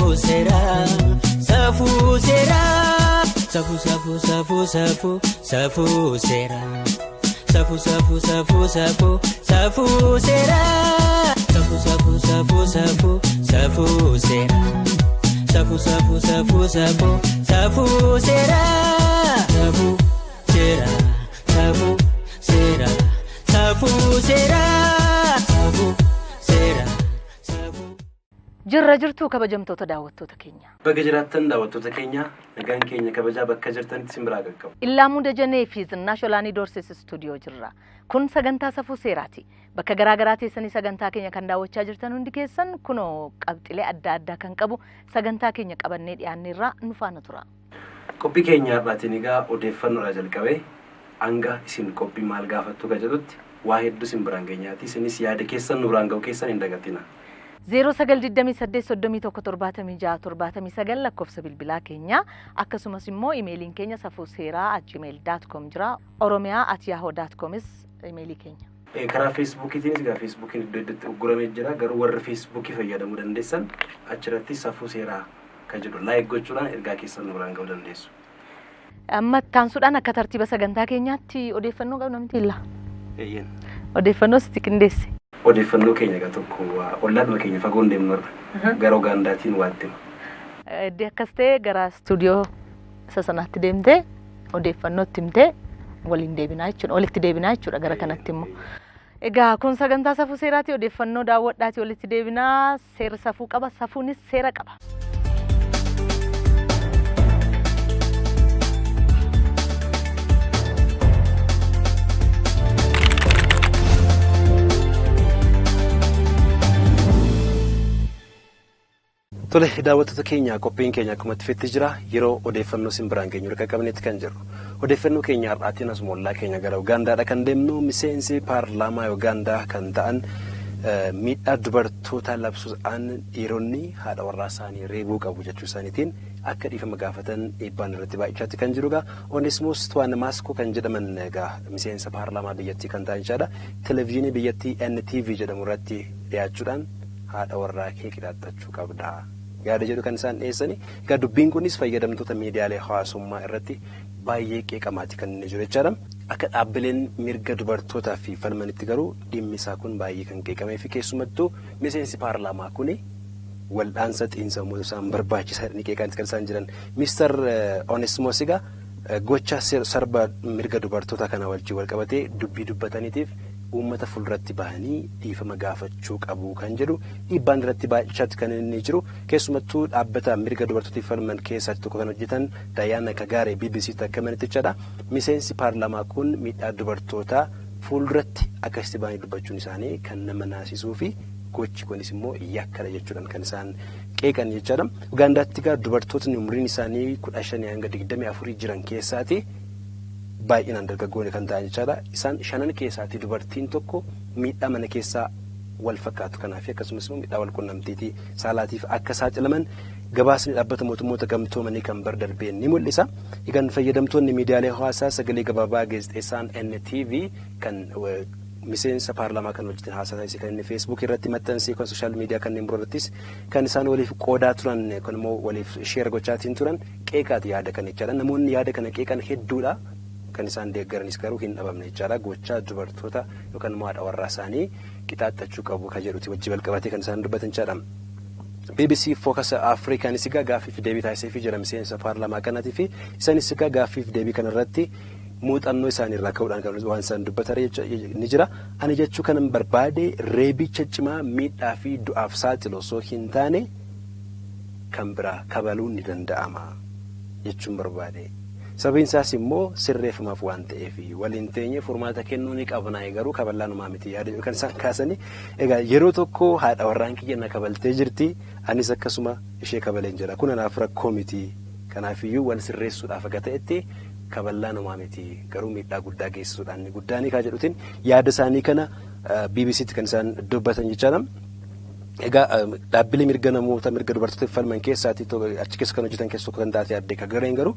Safuu seeraa safuu seeraa safuu safuu safuu safuu safuu seeraa safuu safuu safuu safuu safuu seeraa safuu safuu safuu safuu safuu seeraa safuu safuu safuu safuu safuu seeraa safuu seeraa safuu seeraa safuu seeraa safuu seeraa safuu. Jirra jirtuu, kabajamtoota daawwattoota keenya. Baga jiraattan, daawwattoota keenya. Nagaan keenya kabajaa bakka jirtanitti isin biraa qaqqabu. Illaamuu Dajanee fi Zinnaash Olaanii Doorsis istuudiyoo jirra. Kun sagantaa Safuu Seeraati. Bakka garaa garaa teessanii sagantaa keenya kan daawwachaa jirtan hundi keessan, kunoo qabxilee adda addaa kan qabu sagantaa keenya qabannee dhiyaanneerraa, nu faana tura. Qophii keenya har'aatiin egaa odeeffannoodhaa jalqabee hanga isin qophii maal gaafattu ka jedhutti waa hedduu isin biraan geenyaati. Isinis yaada keessan nu biraan ga'u keessan hin dagatina. 0928317679 lakkoofsa bilbilaa keenya, akkasumas immoo imeeliin keenya safuuseeraa@gmail.com jira. oromiyaa@yahoo.comis imeelii keenya. Karaa Feesbuukiitiinis egaa Feesbuukiin iddoo iddootti ugguramee jira, garuu warri Feesbuukii fayyadamuu dandeessan achirratti Safuu Seeraa kan jedhu like gochuudhaan ergaa keessan nu biraan ga'uu dandeessu. Amma taansuudhaan akka tartiiba sagantaa keenyaatti odeeffannoo qabna miti illa? Eeyyeen. Odeeffannoo sitti qindeesse. Odeeffannoo keenya egaa tokko ollaadhuma keenya fagoo hin deemnu, irra gara Ugaandaatiin waatti hima. Iddoo akkas ta'e gara istuudiyoo isa sanaatti deemtee odeeffannoo itti himtee waliin deebinaa jechuudha. Walitti deebinaa jechuudha gara kanatti immoo. Egaa kun sagantaa Safuu Seeraati. Odeeffannoo daawwadhaati walitti deebinaa. Seerri safuu qaba, safuunis seera qaba. Tole, daawwattoota keenya, qophiin keenya akkuma itti fufetti jira. Yeroo odeeffannoo isin biraan geenyu harka qabnetti kan jirru. Odeeffannoo keenya har'aatiin asuma ollaa keenya gara Ugaandaadha kan deemnu. Miseensi paarlaamaa Ugaandaa kan ta'an miidhaa dubartoota labsuudhaan dhiironni haadha warraa isaanii reebuu qabu jechuu isaaniitiin akka dhiifama gaafatan dhiibbaan irratti baay'achaatti kan jiru egaa Onesmus Tuwaanamaaskoo kan jedhaman egaa miseensa paarlaamaa biyyattii kan ta'an jechaadha. Televezyiinii biyyattii NTV jedhamu irratti dhiyaachuudhaan haadha warraa kee qixaaxxachuu qabda yaada jedhu kan isaan dhiyeessani. Egaa dubbiin kunis fayyadamtoota miidiyaalee hawaasummaa irratti baay'ee qeeqamaati kan inni jiru jechaadha. Akka dhaabbileen mirga dubartootaa fi falmanitti garuu dhimmi isaa kun baay'ee kan qeeqamee fi keessumattuu miseensi paarlaamaa kuni waldhaansa xiinsammuu isaan barbaachisaa jedhanii qeeqaanti kan isaan jiran. Mister Onesmos egaa gocha sarba mirga dubartoota kana wajjin wal qabatee dubbii dubbataniitiif uummata fuulduratti bahanii dhiifama gaafachuu qabu kan jedhu dhiibbaan irratti baay'achaatti kan inni jiru. Keessumattuu dhaabbata mirga dubartootiif falman keessaa tokko kan hojjetan Dayaana Kagaaree BBCtti akka himanitti jechaadha. Miseensi paarlaamaa kun miidhaa dubartootaa fuulduratti akkasitti bahanii dubbachuun isaanii kan nama naasisuu fi gochi kunis immoo yakkadha jechuudhaan kan isaan qeeqan jechaadha. Ugaandaatti egaa dubartootni umriin isaanii 15 hanga 24 jiran keessaati baay'inaan dargaggoonni kan ta'an jechaadha. Isaan shanan keessaati dubartiin tokko miidhaa mana keessaa wal fakkaatu kanaa fi akkasumas immoo miidhaa wal qunnamtiitii saalaatiif akka saaxilaman gabaasni dhaabbata mootummoota gamtoomanii kan bar darbee ni mul'isa. Egaan fayyadamtoonni miidiyaalee hawaasaa sagalee gabaabaa gaazexeessaan NTV kan miseensa paarlaamaa kan hojjetan haasaa taasise kan inni Feesbuuk irratti maxxansee, kan social media kanneen biroo irrattis kan isaan waliif qoodaa turan, kan immoo waliif share gochaatiin turan qeeqaati yaada kana jechaadha. Namoonni yaada kana qeeqan hedduudha. Kan isaan deeggaranis garuu hin dhabamne jechaadha. Gochaa dubartoota yookaan immoo haadha warraa isaanii qixaaxxachuu qabu kan jedhuti wajji wal qabatee kan isaan dubbatan jechaadha. BBC Focus Afrikaanis egaa gaaffiif deebii taasisee jira miseensa paarlaamaa kanaatii fi isaanis egaa gaaffiif deebii kanarratti muuxannoo isaanii irraa ka'uudhaan kan waan isaan dubbatan ni jira. Ani jechuu kanan barbaade reebicha cimaa miidhaa fi du'aaf saaxilu osoo hin taane kan biraa kabaluun ni danda'ama jechuun barbaade. Sababiin isaas immoo sirreeffamaaf waan ta'eef waliin teenyee furmaata kennuu ni qabna, garuu kaballaan miti yaada jedhu kan isaan kaasanii. Egaa yeroo tokko haadha warraan kiyya na kabaltee jirti, anis akkasuma ishee kabaleen jira, kun anaaf rakkoo miti. Kanaafiyyuu wal sirreessuudhaaf akka ta'etti kaballaan miti, garuu miidhaa guddaa geessisuudhaan inni guddaanii kaa jedhutiin yaada isaanii kana BBCtti kan isaan dubbatan jechaadha. Egaa dhaabbilee mirga namoota mirga dubartootaaf falman keessaati achi keessa kan hojjetan keessa tokko kan taate aadde Kagareen garuu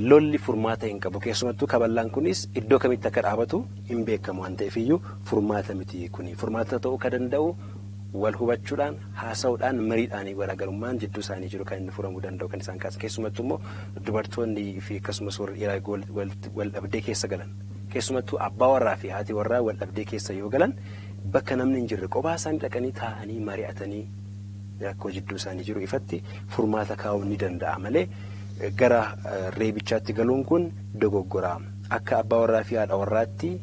lolli furmaata hin qabu. Keessumattuu kaballaan kunis iddoo kamitti akka dhaabatu hin beekamu waan ta'eef iyyuu furmaata miti kuni. Furmaata ta'uu kan danda'u Wal hubachuudhaan, haasa'uudhaan, mariidhaan garaagarummaan jidduu isaanii jiru kan inni furamuu danda'u kan isaan kaasan. Keessumattuu immoo dubartoonni fi akkasumas warri dhiiraa wal dhabdee keessa galan. Keessumattuu abbaa warraa fi haati warraa wal dhabdee keessa yoo galan bakka namni hin jirre qophaa isaanii dhaqanii taa'anii mari'atanii rakkoo jidduu isaanii jiru ifatti furmaata kaa'uun ni danda'a malee gara reebichaatti galuun kun dogoggora. Akka abbaa warraa fi haadha warraatti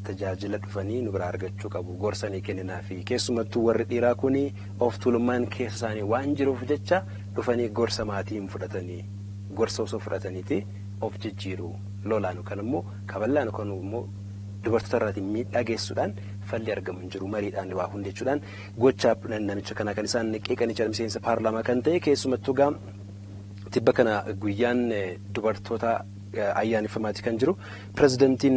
tajaajila dhufanii nu biraa argachuu qabu, gorsanii kenninaa fi keessumattuu warri dhiiraa kun of tuulummaan keessa isaanii waan jiruuf jecha dhufanii gorsa maatii hin fudhatanii, gorsa osoo fudhataniiti of jijjiiru. Lolaan yookaan immoo kaballaan yookaan immoo dubartoota irraatiin miidhaa geessuudhaan falli argamu hin jiru, mariidhaan waa hundi jechuudhaan gocha namicha kanaa kan isaan qeeqanii jiran miseensa paarlaamaa kan ta'e. Keessumattuu gaa tibba kana guyyaan dubartoota ayyaaneffamaati kan jiru. Pirezidantiin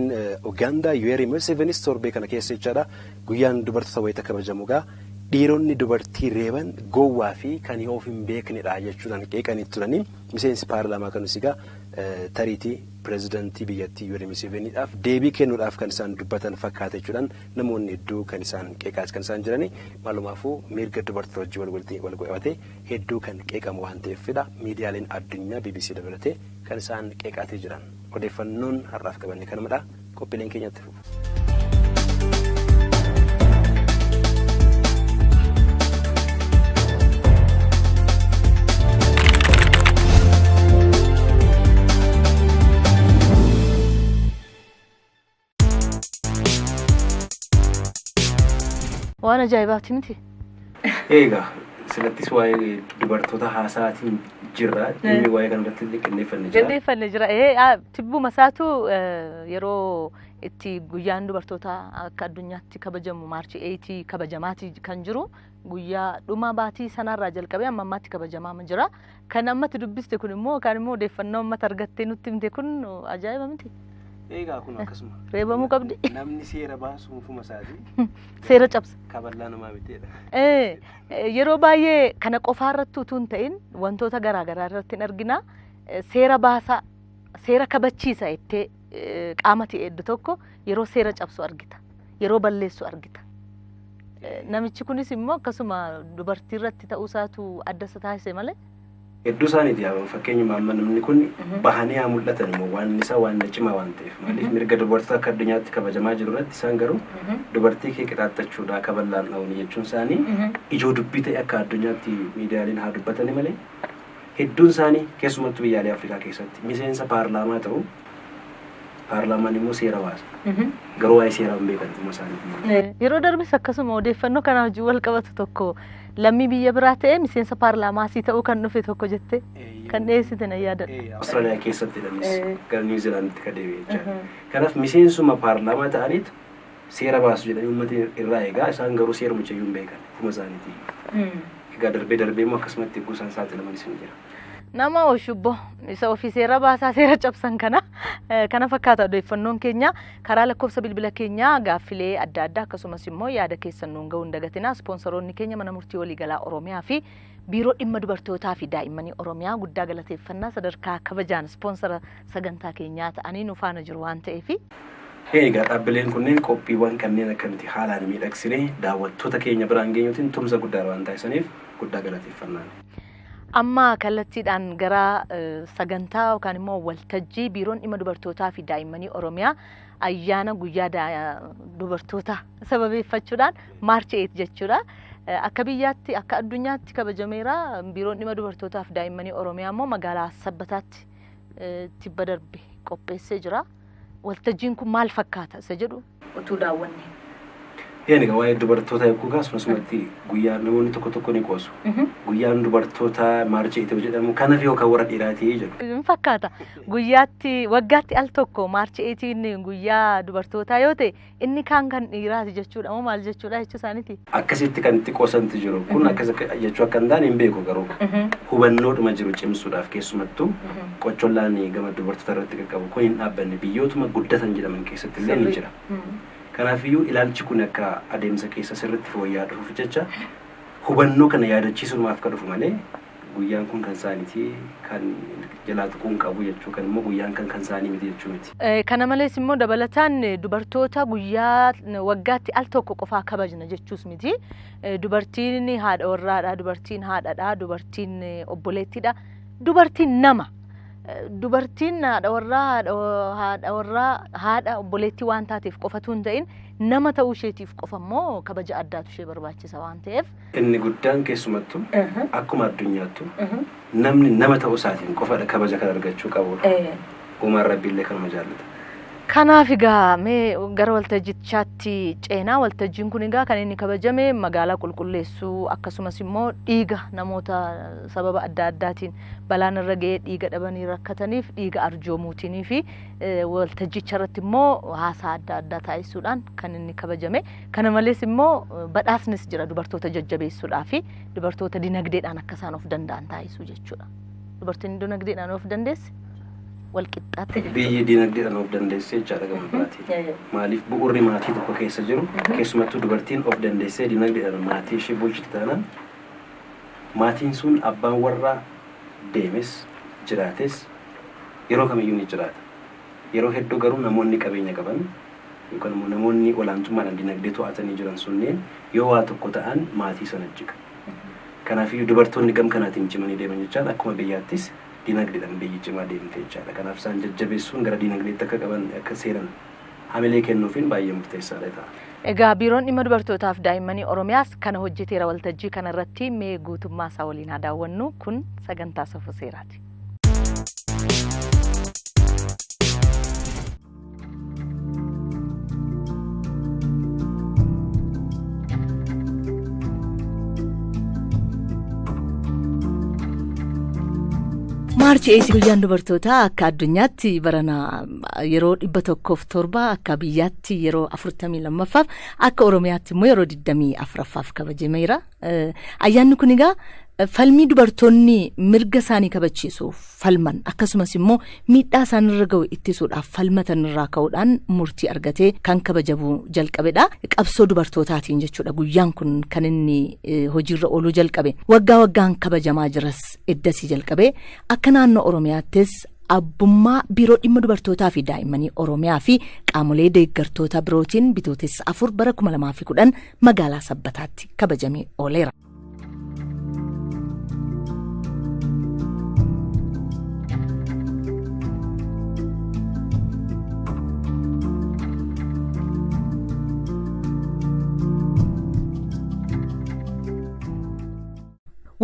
Ugaandaa Yoweri Museveniis torbee kana keessa jechaadha guyyaan dubartoota wayita kabajamu gaa dhiironni dubartii reeban gowwaa fi kan of hin beeknedha jechuudhaan qeeqanii turanii. Miseensi paarlaamaa kanusi egaa tariitii pirezidantii biyyattii Yoweri Museveniidhaaf deebii kennuudhaaf kan isaan dubbatan fakkaata jechuudhaan namoonni hedduu kan isaan qeeqaas kan isaan jiranii. Maalumaafuu mirga dubartoota wajjin wal qabatee hedduu kan qeeqamu waan ta'eefidha miidiyaaleen addunyaa BBC dabalatee kan isaan qeeqaatee jiran. Odeeffannoon har'aaf qabanne kanumadha. Qophiileen keenyatti fufu. Waan ajaa'ibaati miti? Egaa sinattis waa'ee dubartoota haasa'aatiin jirra. Inni waa'ee kanarratti illee qindeeffanne jira. Qindeeffanne jira. Tibbuma isaatu yeroo itti guyyaan dubartoota akka addunyaatti kabajamu March 8 kabajamaati kan jiru, guyyaa dhuma baatii sanarraa jalqabee amma ammaatti kabajamaa jira. Kan ammatti dubbiste kun immoo kan immoo odeeffannoo ammatti argattee nutti himte kun ajaa'iba miti? Egaa kun akkasuma. Reebamuu qabdi. Namni seera baasu ofuma isaati. Seera cabsa. Kaballaa namaa miteedha. Yeroo baay'ee kana qofaa irratti utuu hin ta'in wantoota garaa garaa irratti hin argina. Seera baasaa, seera kabachiisa jettee qaama ta'e iddoo tokko yeroo seera cabsu argita. Yeroo balleessu argita. Namichi kunis immoo akkasuma dubartii irratti ta'uu isaatu adda isa taasise malee. Hedduu isaaniiti. Fakkeenyuma amma namni kun bahanii haa mul'atan immoo waan isaa waan cimaa waan ta'eef, maaliif mirga dubartoota akka addunyaatti kabajamaa jiru irratti isaan garuu dubartii kee qixaaxachuudha, kaballaan dha'uun jechuun isaanii ijoo dubbii ta'e akka addunyaatti miidiyaaleen haa dubbatani malee, hedduun isaanii keessumattuu biyyaalee Afrikaa keessatti miseensa paarlaamaa ta'u, paarlaamaan immoo seera baasa. Garuu waa'ee seeraa hin beekan dhuma isaanii. Yeroo darbis akkasuma odeeffannoo kana wajjin wal qabatu tokko lammii biyya biraa ta'ee miseensa paarlaamaa asii ta'uu kan dhufe tokko jettee kan dhiyeessite na yaadadha. Awustiraaliyaa keessatti jedhanis gara Niwuziilaanditti kan deebi'e jechaadha. Kanaaf miseensuma paarlaamaa ta'aniitu seera baasu jedhanii uummati irraa eegaa, isaan garuu seerumicha iyyuu hin beekan ofuma isaaniitii. Egaa darbee darbee immoo akkasumatti eeguu isaan saaxilamanis ni jira. Nama oshubbo isa ofii seera baasaa seera cabsan kana fakkaata odeeffannoon keenya. Karaa lakkoofsa bilbila keenyaa gaaffilee adda addaa akkasumas immoo yaada keessan nuun ga'uu hin dagatinaa. Ispoonsaroonni keenya Mana Murtii Waliigalaa Oromiyaa fi Biiroo Dhimma Dubartootaa fi Daa'immanii Oromiyaa guddaa galateeffannaa, sadarkaa kabajaan ispoonsara sagantaa keenyaa ta'anii nu faana jiru waan ta'eefi. Egaa dhaabbileen kunneen qophiiwwan kanneen akka nuti haalaan miidhagsinee daawwattoota keenya biraan geenyuutiin tumsa guddaa waan taasisaniif guddaa galateeffannaan. Amma kallattiidhaan gara sagantaa yookaan immoo waltajjii Biiroon Dhimma Dubartootaa fi Daa'immanii Oromiyaa ayyaana guyyaa dubartoota sababeeffachuudhaan March 8 jechuudha. Akka biyyaatti, akka addunyaatti kabajameera. Biiroon Dhimma Dubartootaa fi Daa'immanii Oromiyaa immoo magaalaa Sabbataatti tibba darbe qopheessee jira. Waltajjiin kun maal fakkaata isa jedhu utuu daawwanne. Egaa waa'ee dubartoota yogguu kaasnu asumatti guyyaa namoonni tokko tokko ni qoosu. Guyyaan dubartoota March 8 jedhamu kanaaf yookaan warra dhiiraatii jedhu. Hin fakkaata. Guyyaatti waggaatti al tokko March 8 guyyaa dubartootaa yoo ta'e, inni kaan kan dhiiraati jechuudha moo maal jechuudha jechuu isaaniiti? Akkasitti kan itti qoosantu jiru. Kun akkas jechuu akka hin taane hin beeku, garuu hubannoodhuma jiru cimsuudhaaf, keessumattuu qoccollaan gama dubartoota irratti qaqqabu kun hin dhaabbanne, biyyootuma guddatan jedhaman keessatti illee ni jira. Kanaafiyyuu ilaalchi kun akka adeemsa keessa sirriitti fooyya'aa dhufuuf jecha hubannoo kana yaadachiisuudhaaf kan dhufu malee Guyyaan kun kan isaaniiti, kan jalaa tuquu hin qabu jechuu, kan immoo guyyaan kan isaanii miti jechuu miti. Kana malees immoo dabalataan dubartoota guyyaa waggaatti al tokko qofaa kabajna jechuus miti. Dubartiin haadha warraadha, dubartiin haadhadha, dubartiin obboleettiidha, dubartiin nama. Dubartiin haadha warraa, haadha warraa, haadha obboleettii waan taateef qofatu hin ta'in, nama ta'uu isheetiif qofa immoo kabaja addaatu ishee barbaachisa waan ta'eef. Inni guddaan keessumattuu akkuma addunyaattu namni nama ta'uu isaatiin qofadha kabaja kan argachuu qabudha. Uumaan Rabbiillee kanuma jaallata. Kanaaf egaa mee gara waltajjichaatti ceenaa. Waltajjiin kun egaa kan inni kabajame magaalaa qulqulleessuu, akkasumas immoo dhiiga namoota sababa adda addaatiin balaan irra ga'ee dhiiga dhabanii rakkataniif dhiiga arjoomuutinii fi waltajjicha irratti immoo haasaa adda addaa taasisuudhaan kan inni kabajame. Kana malees immoo badhaasnis jira dubartoota jajjabeessuudhaa fi dubartoota dinagdeedhaan akka isaan of danda'an taasisuu jechuudha. Dubartiin dinagdeedhaan of dandeesse walqixxaatti jechuudha. Biyyi dinagdeedhaan of dandeessee jechaadha gama biraatiin. Maaliif, bu'uurri maatii tokko keessa jiru, keessumattuu dubartiin of dandeessee dinagdeedhaan maatii ishee bulchiti taanaan, maatiin sun abbaan warraa deemes jiraates yeroo kamiyyuu ni jiraata. Yeroo hedduu garuu namoonni qabeenya qaban yookaan immoo namoonni olaantummaadhaan dinagdee to'atanii jiran sunneen yoo waa tokko ta'an maatii sana jiga. Kanaafiyyuu dubartoonni gam kanaatiin cimanii deeman jechaan akkuma biyyaattis dinagdeedhaan biyyi cimaa deemte jechaadha. Kanaaf isaan jajjabeessuun gara dinagdeetti akka qaban, akka seenan hamilee kennuufiin baay'ee murteessaadha ta'a. Egaa biiroon dhimma dubartootaaf daa'immanii Oromiyaas kana hojjeteera. Waltajjii kanarratti mee guutummaa isaa waliin haa daawwannu. Kun sagantaa Safuu Seeraati. March 8 guyyaan dubartootaa akka addunyaatti barana yeroo 107, akka biyyaatti yeroo 42ffaaf, akka Oromiyaatti immoo yeroo 24ffaaf kabajameera. Ayyaanni kun egaa falmii dubartoonni mirga isaanii kabachiisuuf falman, akkasumas immoo miidhaa isaanirra ga'u ittisuudhaaf falmatan irraa ka'uudhaan murtii argatee kan kabajamu jalqabedha. Qabsoo dubartootaatiin jechuudha guyyaan kun kan inni hojiirra ooluu jalqabe. Waggaa waggaan kabajamaa jiras eddasii jalqabe. Akka naannoo Oromiyaattis abbummaa biiroo dhimma dubartootaa fi daa'immanii Oromiyaa fi qaamolee deeggartoota birootiin Bitootessa 4 bara 2010 magaalaa Sabbataatti kabajamee ooleera.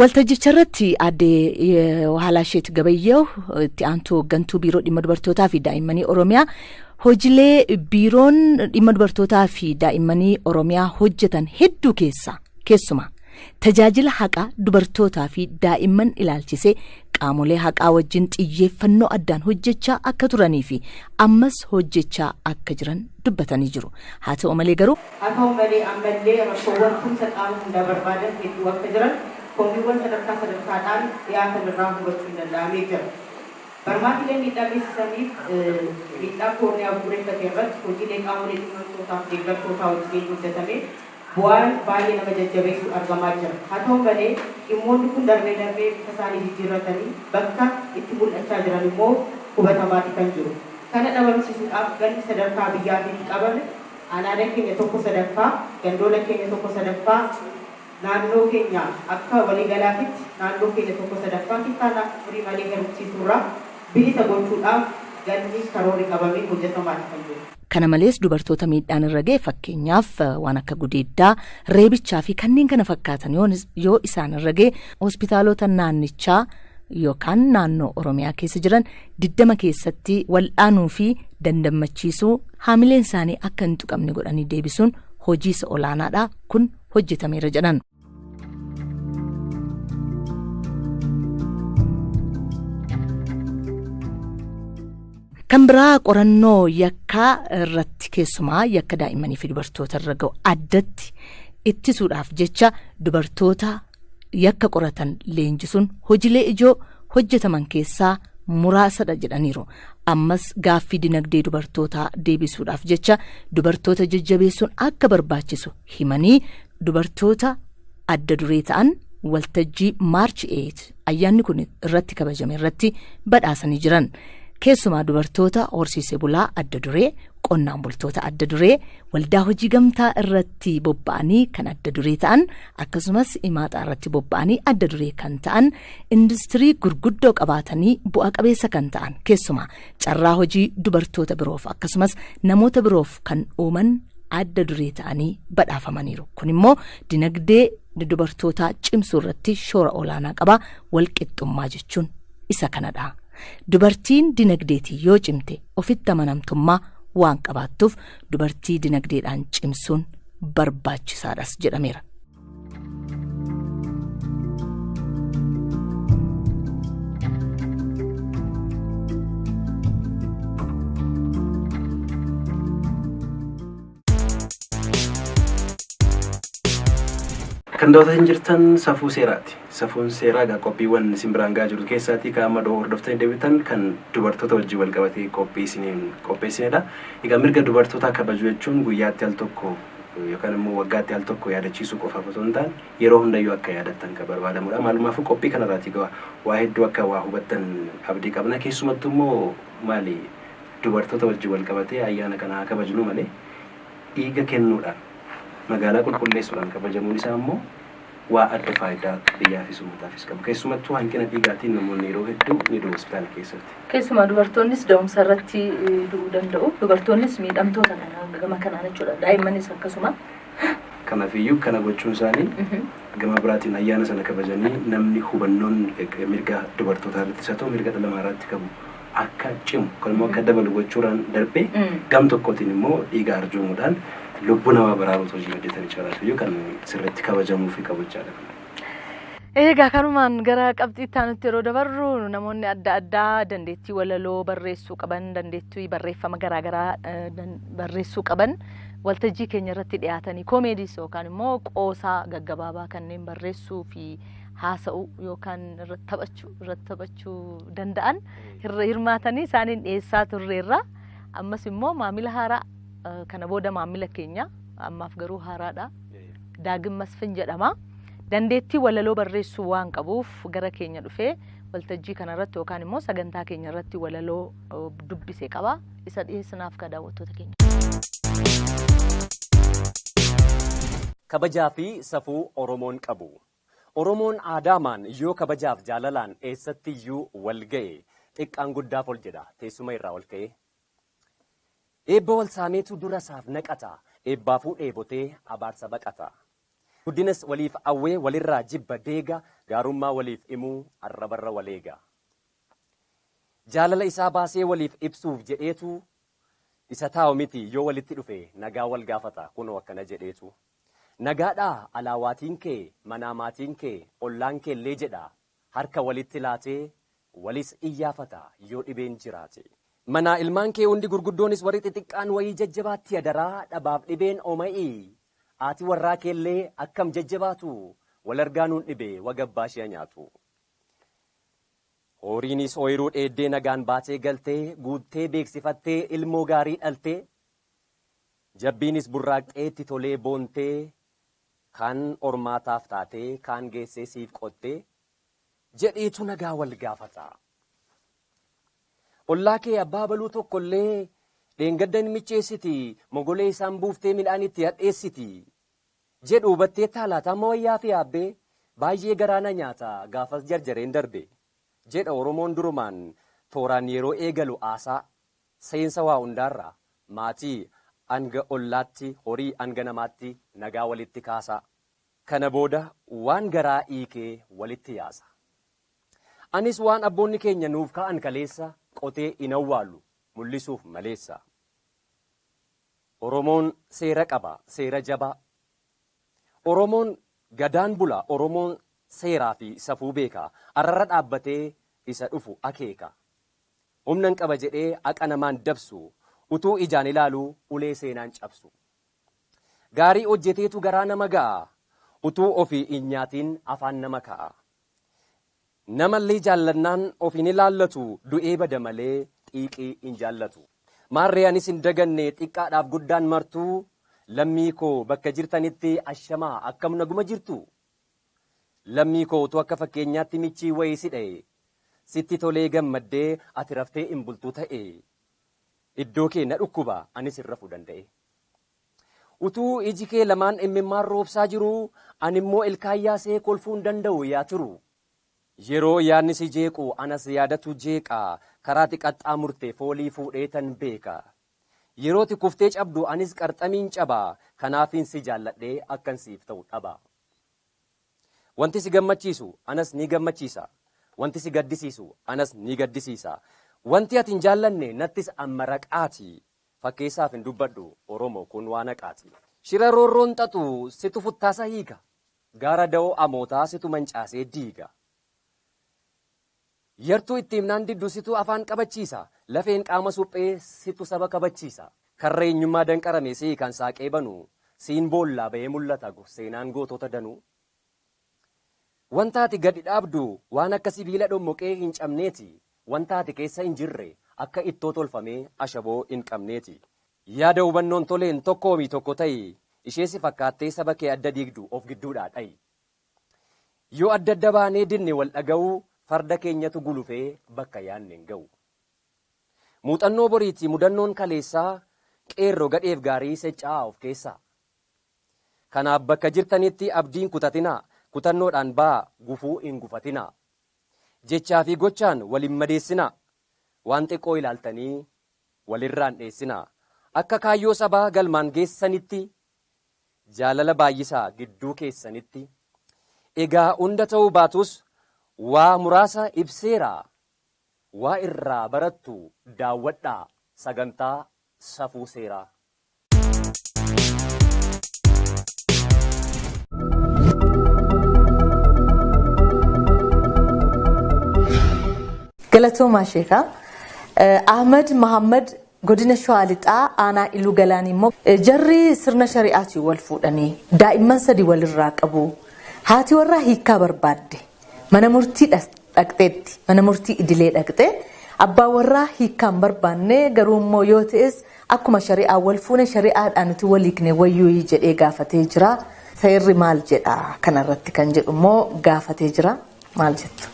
Waltajjicha irratti aadde Waalaasheet Gabayyeew, itti aantuu hooggantuu biiroo dhimma dubartootaa fi daa'immanii Oromiyaa, hojiilee biiroon dhimma dubartootaa fi daa'immanii Oromiyaa hojjetan hedduu keessaa keessumaa tajaajila haqaa dubartootaa fi daa'imman ilaalchisee qaamolee haqaa wajjin xiyyeeffannoo addaan hojjechaa akka turanii fi ammas hojjechaa akka jiran dubbatanii jiru. Haa ta'u malee garuu, Haa ta'u malee, ammallee rakkoowwan tumsa qaama hundaa barbaadan hedduu akka jiran komiiwwan sadarkaa sadarkaadhaan dhiyaatan irraa hubachuun danda'amee jira. Barmaatilee miidhaa geessisaniif miidhaa koorniyaa bu'uureffate irratti hojiilee qaamolee dhimmamtootaaf deeggartootaa wajjiniin hojjetameen bu'aan baay'ee nama jajjabeessu argamaa jira. Haa ta'u malee, dhimmoonni kun darbee darbee bifa isaanii jijjiirratanii bakka itti mul'achaa jiran immoo hubatamaati kan jiru. Kana dhabamsiisuudhaaf galmi sadarkaa biyyaatiitti qabame aanaalee keenya tokko sadaffaa, gandoola keenya tokko sadaffaa, naannoo keenya akka waliigalaatitti naannoo keenya tokko sadaffaa kittaana umurii malee heerumsiisuurraa bilisa gochuudhaaf galmi karoorri qabamee hojjetamaati kan jiru. Kana malees dubartoota miidhaan irra ga'e, fakkeenyaaf waan akka gudeeddaa, reebichaa fi kanneen kana fakkaatan yoo isaan irra ga'e, hospitaalota naannichaa yookaan naannoo Oromiyaa keessa jiran 20 keessatti wal'aanuu fi dandammachiisuu, haamileen isaanii akka hin tuqamne godhanii deebisuun hojii isa olaanaadha, kun hojjetameera jedhan. Kan biraa qorannoo yakkaa irratti, keessumaa yakka daa'immanii fi dubartoota irra ga'u addatti ittisuudhaaf jecha dubartoota yakka qoratan leenjisuun hojiilee ijoo hojjetaman keessaa muraasadha jedhaniiru. Ammas gaaffii dinagdee dubartootaa deebisuudhaaf jecha dubartoota jajjabeessuun akka barbaachisu himanii, dubartoota adda duree ta'an Waltajjii March 8 ayyaanni kun irratti kabajame irratti badhaasanii jiran. Keessumaa dubartoota horsiisee bulaa adda duree, qonnaan bultoota adda duree, waldaa hojii gamtaa irratti bobba'anii kan adda duree ta'an, akkasumas imaaxaa irratti bobba'anii adda duree kan ta'an, industirii gurguddoo qabaatanii bu'a qabeessa kan ta'an, keessumaa carraa hojii dubartoota biroof akkasumas namoota biroof kan uuman adda duree ta'anii badhaafamaniiru. Kun immoo dinagdee dubartootaa cimsuu irratti shoora olaanaa qaba. Walqixxummaa jechuun isa kanadha. Dubartiin dinagdeetii yoo cimte ofitti amanamtummaa waan qabaattuuf dubartii dinagdeedhaan cimsuun barbaachisaadhas jedhameera. Kan daawwatanii jirtan Safuu Seeraati. Safuun seeraa egaa qophiiwwan isin biraan gahaa jiru keessaatii kan amma hordoftanii deebitan kan dubartoota wajjin wal qabatee qophii isiniin qopheessinedha. Egaa mirga dubartootaa kabajuu jechuun guyyaatti al tokko yookaan immoo waggaatti al tokko yaadachiisuu qofaaf osoo hin taane yeroo hundayyuu akka yaadattan kan barbaadamudha. Maalumaafuu qophii kanarraati egaa waa hedduu akka waa hubattan abdii qabna. Keessumattuu immoo maali dubartoota wajjin wal qabatee ayyaana kana haa kabajnu malee dhiiga kennuudhaan magaalaa qulqulleessuudhaan kabajamuun isaa immoo waa adda faayidaa biyyaafis uummataafis qabu. Keessumattuu hanqina dhiigaatiin namoonni yeroo hedduu ni du'u hospitaala keessatti. Keessumaa dubartoonnis da'umsa irratti du'uu danda'u. Dubartoonnis miidhamtoota kana gama kanaan jechuudha. Daa'immanis akkasuma. Kanaafiyyuu kana gochuun isaanii gama biraatiin ayyaana sana kabajanii namni hubannoon mirga dubartootaa irratti isa ta'u mirga dhala namaa irratti qabu akka cimu kan immoo akka dabalu gochuudhaan darbee gam tokkootiin immoo dhiiga arjoomuudhaan lubbuu namaa baraaruutu hojii hojjetan jechuudha kan sirriitti kabajamuu fi qabu jechaadha. Egaa kanumaan gara qabxii itti aanutti yeroo dabarru namoonni adda addaa dandeettii walaloo barreessuu qaban, dandeettii barreeffama garaagaraa barreessuu qaban waltajjii keenya irratti dhiyaatanii koomeediis yookaan immoo qoosaa gaggabaabaa kanneen barreessuu fi haasa'uu yookaan irratti taphachuu danda'an hirmaatanii isaaniin dhiyeessaa turreerra. Ammas immoo maamila haaraa kana booda maamila keenya ammaaf garuu haaraadha. Daagim Masfin jedhama. Dandeettii walaloo barreessuu waan qabuuf gara keenya dhufee waltajjii kanarratti yookaan immoo sagantaa keenya irratti walaloo dubbise qaba. Isa dhiyeessinaaf ka daawwattoota keenya. Kabajaa fi safuu Oromoon qabu. Oromoon aadaamaan yoo kabajaaf jaalalaan eessatti iyyuu wal ga'e xiqqaan guddaaf ol jedha teessuma irraa ol ka'e. Eebba wal saameetu dura isaaf naqata. Eebbaafuu dheebotee abaarsa baqata. Guddinas waliif awwee walirraa jibba deega gaarummaa waliif himuu arrabarra waleega. Jaalala isaa baasee waliif ibsuuf jedheetu isa taa'u miti yoo walitti dhufe nagaa wal gaafata kunoo akkana jedheetu. Nagaadhaa alaawaatiin kee manaa maatiin kee ollaan kee illee jedha harka walitti laatee walis iyyaafata yoo dhibeen jiraate. Manaa ilmaan kee hundi gurguddoonis warri xixiqqaan wayii jajjabaatti adaraa dhabaaf dhibeen ooma'ii. Haati warraa keellee akkam jajjabaatu wal argaanuun dhibee wagabbaa ishee nyaatu. Horiinis ooyiruu dheeddee nagaan baatee galtee guuttee beeksifattee ilmoo gaarii dhaltee jabbiinis burraaqxeetti tolee boontee kaan ormaataaf taatee kaan geessee siif qottee jedheetu nagaa wal gaafata. Ollaa kee abbaa baluu tokkollee dheengadda hin micheessiti mogolee isaan buuftee midhaan itti hadheessiti jedhu hubattee taalaataa amma wayyaa fi yaabbee baay'ee garaana nyaata gaafas jarjareen darbe jedha Oromoon durumaan tooraan yeroo eegalu aasaa seensa waa hundaarraa maatii hanga ollaatti horii hanga namaatti nagaa walitti kaasaa. Kana booda waan garaa hiikee walitti yaasa. Anis waan abboonni keenya nuuf ka'an kaleessa qotee hin awwaalu mul'isuuf maleessa. Oromoon seera qaba, seera jabaa. Oromoon gadaan bula, Oromoon seeraa fi safuu beeka. Arrarra dhaabbatee isa dhufu akeeka. Humnan qaba jedhee haqa namaan dabsu, utuu ijaan ilaaluu ulee seenaan cabsu. Gaarii hojjeteetu garaa nama ga'a, utuu ofii hin nyaatiin afaan nama ka'a. Namallee jaallannaan of hin ilaallatu, du'ee bada malee xiiqii hin jaallatu. Maarree anis hin daganne xiqqaadhaaf guddaan martuu lammii koo bakka jirtanitti ashamaa akkam naguma jirtu. Lammii koo utuu akka fakkeenyaatti michii wayii si dha'e, sitti tolee gammaddee ati raftee hin bultuu ta'e, iddoo kee na dhukkuba anis hin rafuu danda'e. Utuu iji kee lamaan imimmaan roobsaa jiruu, ani immoo ilkaan yaasee kolfuu hin danda'u yaa turu. Yeroo yaadni si jeequ anas yaadatu jeeqa, karaatti qaxxaamurte foolii fuudhee tan beeka. Yerooti kuftee cabdu anis qarxamiin caba, kanaafin si jaalladhee akkan siif ta'u dhaba. Wanti si gammachiisu anas ni gammachiisa. Wanti si gaddisiisu anas ni gaddisiisa. Wanti ati hin jaallanne nattis amma raqaati. Fakkeessaaf hin dubbadhu Oromoo kun waan haqaati. Shira roorroon xaxu situ futtaasa hiika. Gaara da'oo amootaa situ mancaasee diiga. Yartuu itti himnaan diddu situ afaan qabachiisa. Lafeen qaama suphee situ saba kabachiisa. Karra eenyummaa danqarame sii kan saaqee banu. Siin boollaa ba'ee mul'ata seenaan gootota danuu. Wanta ati gadi dhaabdu waan akka sibiila dhommoqee hin cabneeti. Wanta ati keessa hin jirre akka ittoo tolfamee ashaboo hin qabneeti. Yaada hubannoon toleen tokkoomii tokko ta'i. Ishee si fakkaattee saba kee adda diigdu of gidduudhaa dha'i. Yoo adda adda baanee dinne wal dhaga'uu, farda keenyatu gulufee bakka yaadne hin ga'u. Muuxannoo boriitii mudannoon kaleessaa, qeerroo gadheef gaarii seccaa of keessaa. Kanaaf bakka jirtanitti abdiin kutatinaa, kutannoodhaan ba'aa gufuu hin gufatinaa. Jechaa fi gochaan wal hin madeessinaa. Waan xiqqoo ilaaltanii walirraan dheessinaa. Akka kaayyoo sabaa galmaan geessanitti jaalala baay'isaa gidduu keessanitti. Egaa hunda ta'uu baatus waa muraasa ibseera. Waa irraa barattu daawwadhaa sagantaa safuu seeraa. Galatoomaa sheekaa. Ahmad Mahammad godina Shawaa Lixaa aanaa Iluu Galaan immoo jarri sirna shari'aatiin wal fuudhanii daa'imman sadi walirraa qabu. Haati warraa hiikkaa barbaadde, mana murtii dhaqxeetti, mana murtii idilee dhaqxe. Abbaan warraa hiikkaan barbaanne, garuu immoo yoo ta'es akkuma shari'aa wal fuune shari'aadhaan nuti wal hiikne wayyuu jedhee gaafatee jira. Seerri maal jedha kanarratti kan jedhu immoo gaafatee jira. Maal jettu?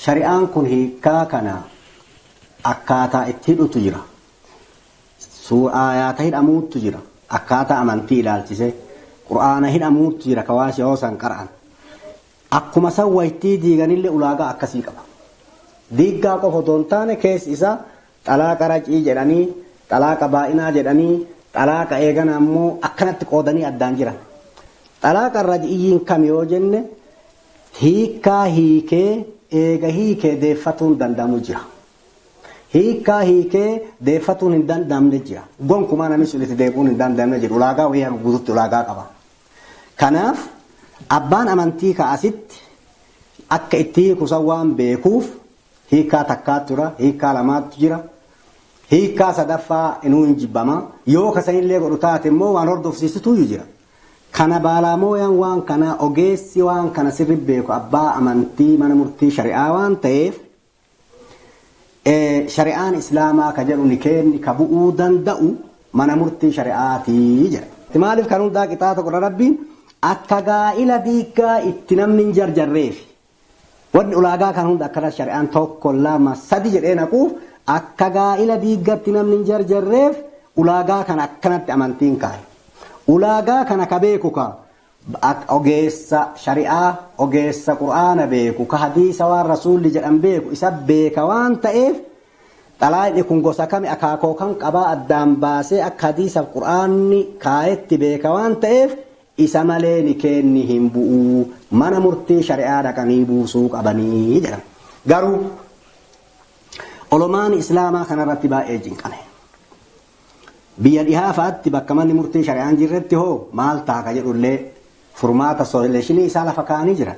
Shari'aan kun hiikkaa kana akkaataa itti hidhutu jira. Aayaata hidhamuutu jira. Akkaataa amantii ilaalchisee Qur'aana hidhamuutu jira kawaasi yoo san qara'an. Akkuma san waytii diiganillee ulaagaa akkasii qaba. Diiggaa qofa otoo hin taane keessi isaa xalaaqa racii jedhanii, xalaaqa baa'inaa jedhanii, xalaaqa eegana ammoo akkanatti qoodanii addaan jiran. Xalaaqa raj'iyyiin kam yoo jenne, hiikkaa hiikee eega hiikee deeffatuun danda'amu jira. Hiikkaa hiikee deeffatuun hin danda'amne jira. Gonkumaa namni sun itti deebi'uun hin danda'amne jira. Ulaagaa wayii haga guututti ulaagaa qaba. Kanaaf abbaan amantii ka'asitti akka itti hiiku san waan beekuuf hiikkaa takkaatu jira, hiikkaa lamaatu jira. Hiikkaa sadaffaa inuu hin jibbama. Yoo kasanillee godhu taate immoo waan hordofsiistutu jira. Kana baalaamoyaan waan kana ogeessi waan kana sirri beeku abbaa amantii mana murtii shari'aa waan ta'eef, shari'aan islaamaa ka jedhu ni kenni ka bu'uu danda'u mana murtii shari'aatii jedha. Maaliif kan hundaa qixaaxa godha Rabbiin? Akka gaa'ila diiggaa itti namni hin jarjarreef. Wanni ulaagaa kan hunda akkana shari'aan tokko, lama, sadi jedhee naquuf akka gaa'ila diiggatti namni hin jarjarreef ulaagaa kana akkanatti amantiin kaa'e. Ulaagaa kana ka beeku ka ogeessa shari'aa, ogeessa Qur'aana beeku, ka hadiisa waan rasuulli jedhan beeku isa beeka waan ta'eef, xalaayni kun gosa kami, akaakoo kam qabaa addaan baasee akka hadiisaaf Qur'aanni kaayetti beeka waan ta'eef, isa malee ni kenni hin bu'uu, mana murtii shari'aa dhaqanii buusuu qabanii jedhan. Garuu olomaan islaamaa kanarratti baay'ee jinqame. Biyya dhihaa fa'aatti bakka manni murtii shari'aan jirretti hoo maal ta'a ka jedhullee furmaata solution isaa lafa kaa'anii jiran.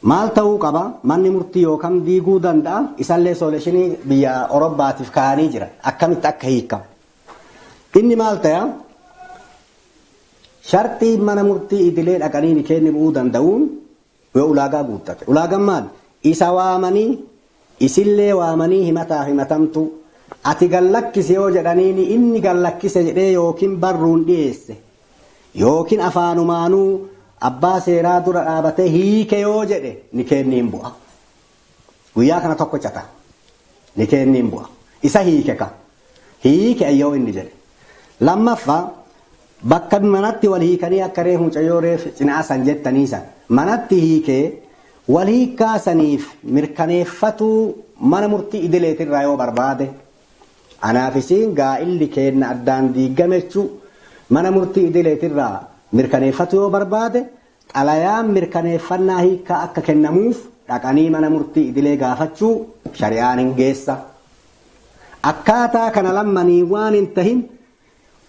Maal ta'uu qaba, manni murtii yookaan diiguu danda'a, isallee solution biyya Orobbaatiif kaa'anii jiran, akkamitti akka hiikamu. Inni maal ta'a? Sharxii mana murtii idilee dhaqanii ni kenni bu'uu danda'uun yoo ulaagaa guuttate. Ulaagaan maal? Isa waamanii, isillee waamanii, himataaf himatamtu ati gallakkise yoo jedhaniini, inni gallakkise jedhee yookiin barruun dhiyeesse yookiin afaanumaanuu Abbaa seeraa dura dhaabatee hiike yoo jedhe nikeenni hin bu'a. Guyyaa kana tokkocha ta'a. Nikeenni hin bu'a. Isa hiike ka. Hiike yoo inni jedhe. Lammaffaa, bakka manatti wal hiikanii akka reef mucayyoo reef cinaa san jettanii san manatti hiikee wal hiikkaa saniif mirkaneeffatuu mana murtii idileetirraa yoo barbaade, anaaf isiin gaa'illi keenna addaan diiggame jechuu mana murtii idileetirraa mirkaneeffatu yoo barbaade, xalayaan mirkaneeffannaa hiikkaa akka kennamuuf dhaqanii mana murtii idilee gaafachuu shari'aan hin geessa. Akkaataa kana lammanii waan hin tahin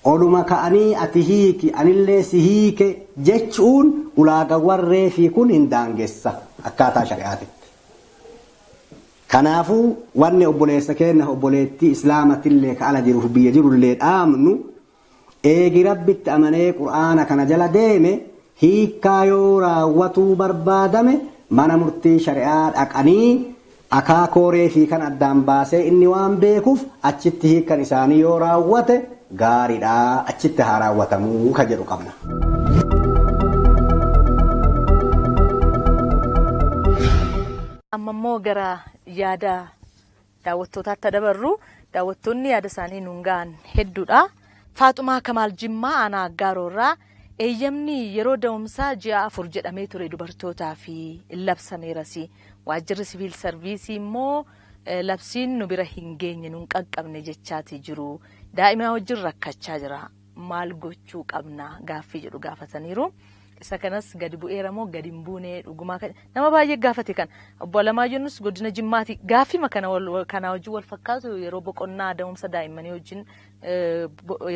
oluma ka'anii ati hiiki, anillee si hiike jechuun ulaagawwan reefii kun hin daangessa akkaataa shari'aatitti. Kanaafuu wanni obboleessa keenya, obboleettii islaamatillee ka ala jiruuf biyya jirullee dhaamnu, eegi Rabbitti amanee Qur'aana kana jala deeme, hiikkaa yoo raawwatuu barbaadame mana murtii shari'aa dhaqanii akaakoo reefii kan addaan baasee inni waan beekuuf achitti hiikkan isaanii yoo raawwate gaariidha, achitti haa raawwatamuu ka jedhu qabna. Amma immoo gara yaada daawwattootaatti dabarru. Daawwattoonni yaada isaanii nuun ga'an hedduudha. Faaxumaa Kamaal Jimmaa aanaa Aggaaroorraa, eeyyamni yeroo da'umsaa ji'a 4 jedhamee ture dubartootaa fi labsameeras. Waajjirri siviil sarviisii immoo labsiin nu bira hin geenye, nu hin qaqqabne jechaati jiru. Daa'ima wajjin rakkachaa jira. Maal gochuu qabna gaaffii jedhu gaafataniiru. Isa kanas gadi bu'eera moo gadi hin buune dhugumaa kan nama baay'ee gaafate kan obbo Alamaayyoo godina Jimmaati, gaaffima kana kanaa wajjin wal fakkaatu yeroo boqonnaa da'umsa daa'immanii wajjin,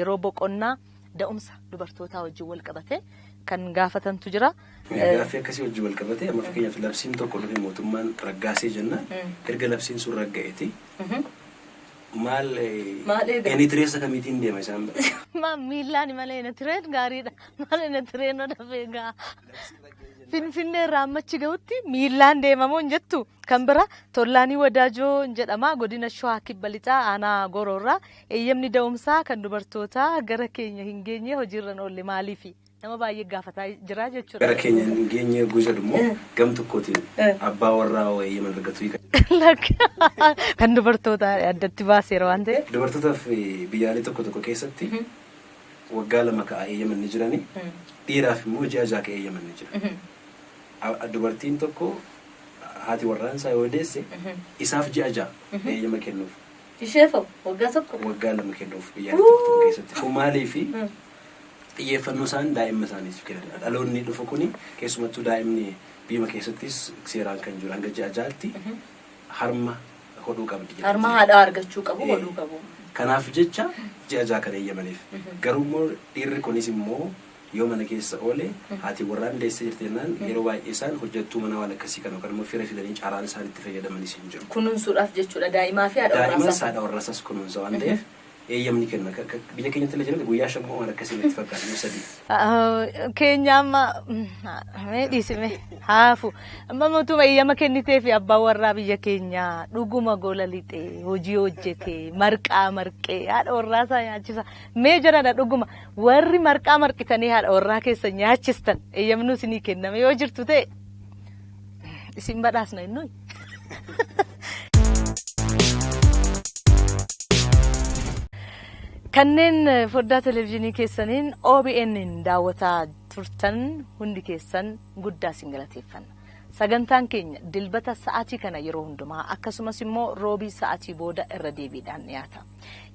yeroo boqonnaa da'umsa dubartootaa wajjin wal qabate kan gaafatantu jira. Gaaffii akkasii wajjin wal qabate, amma fakkeenyaaf labsiin tokko dhufe, mootummaan raggaasee jennaan, erga labsiin sun ragga'eeti maal Maal eega? Eni tireessa kamiitiin deema isaan bira? Maa miillaan malee ina tireen gaariidha. Maal ina tireen dafee gaa. Finfinnee irraa ammachi gahutti miillaan deemamoo hin jettu. Kan bira Tollaanii Wadaajoo jedhama, godina Shawaa Kibba Lixaa aanaa Goroorraa, eeyyamni da'umsaa kan dubartootaa gara keenya hin geenye, hojiirra hin oolle, maaliifi? Nama baay'ee gaafataa jira jechuudha. Gara keenya hin geenye jedhu immoo gam tokkootiin abbaa warraa eeyyaman argatu hiika. Kan dubartoota addatti baaseera waan ta'eef. Dubartootaaf biyyaalee tokko tokko keessatti waggaa 2 ka'a eeyyaman ni jirani. Dhiiraaf immoo ji'a 6 ka eeyyaman ni jira. Dubartiin tokko haati warraansaa yoo deesse isaaf ji'a 6 eeyyama kennuuf. Isheefoo waggaa 1? Waggaa 2 kennuuf biyyaalee tokko tokko keessatti. Kun maaliifi? Xiyyeeffannoo isaan daa'imma isaaniif kennanidha. Dhaloonni dhufu kuni, keessumattuu daa'imni biyyuma keessattis seeraan kan jiru hanga ji'a 6tti harma hodhuu qabdi jedhamti. Harma haadhaa argachuu qabu, hodhuu qabu. Kanaaf jecha ji'a 6 kan eeyyamaniif. Garuu immoo dhiirri kunis immoo yoo mana keessa oole, haati warraan deessee jirti jennaan, yeroo baay'ee isaan hojjettuu manaa waan akkasii kana yookaan immoo fira fidanii carraan isaan itti fayyadamanis hin jiru. Kunuunsuudhaaf jechuudha daa'imaa fi haadha Daa'imas warraasaa. Haadha warraasaas kunuunsa waan ta'eef eeyyamni kenna. Biyya keenyatti illee jedhame guyyaa 5 waan akkasii natti fakkaata, yoo 3. Keenya amma mee dhiisime haafu, amma mootummaa eeyyama kennitee fi abbaan warraa biyya keenyaa dhuguma gola lixee hojii hojjetee marqaa marqee haadha warraa isaa nyaachisa. Mee jedhadha, dhuguma warri marqaa marqitanii haadha warraa keessa nyaachistan eeyyamnuu isinii kenname yoo jirtu ta'e isin badhaasna innuyi. Kanneen foddaa televezyiinii keessaniin OBN daawwataa turtan hundi keessan guddaa isin galateeffanna. Sagantaan keenya Dilbata sa'aatii kana yeroo hundumaa, akkasumas immoo Roobii sa'aatii booda irra deebiidhaan dhiyaata.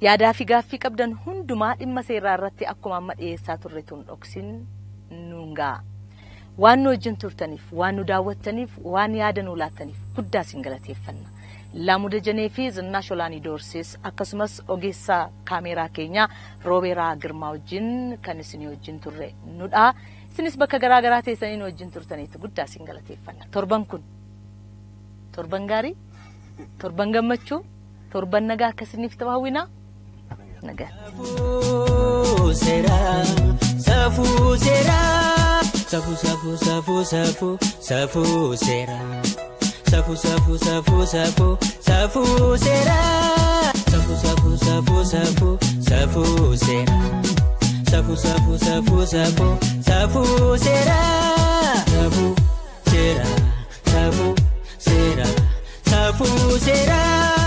Yaadaa fi gaaffii qabdan hundumaa dhimma seeraa irratti akkuma amma dhiyeessaa turre tun dhoksin nuun ga'a. Waan nu wajjin turtaniif, waan nu daawwattaniif, waan yaada nu laattaniif guddaa isin galateeffanna. Laamuu Dajanee fi Zinnaash Olaanii Doorsis, akkasumas ogeessa kaameeraa keenyaa Roobeeraa Girmaa wajjin kan isinii wajjin turre nudha. Isinis bakka garaa garaa teessanii nu wajjin turtaniitu, guddaa isin galateeffanna. Torban kun torban gaarii, torban gammachuu, torban nagaa akkasiniif ta'u hawwina. Nagaa. Safuu seeraa, safuu seeraa, safuu safuu safuu safuu safuu seeraa, safuu safuu safuu safuu safuu seeraa, safuu safuu safuu safuu safuu seeraa. Safuu safuu safuu safuu safuu seeraa. Safuu seeraa safuu seeraa safuu seeraa.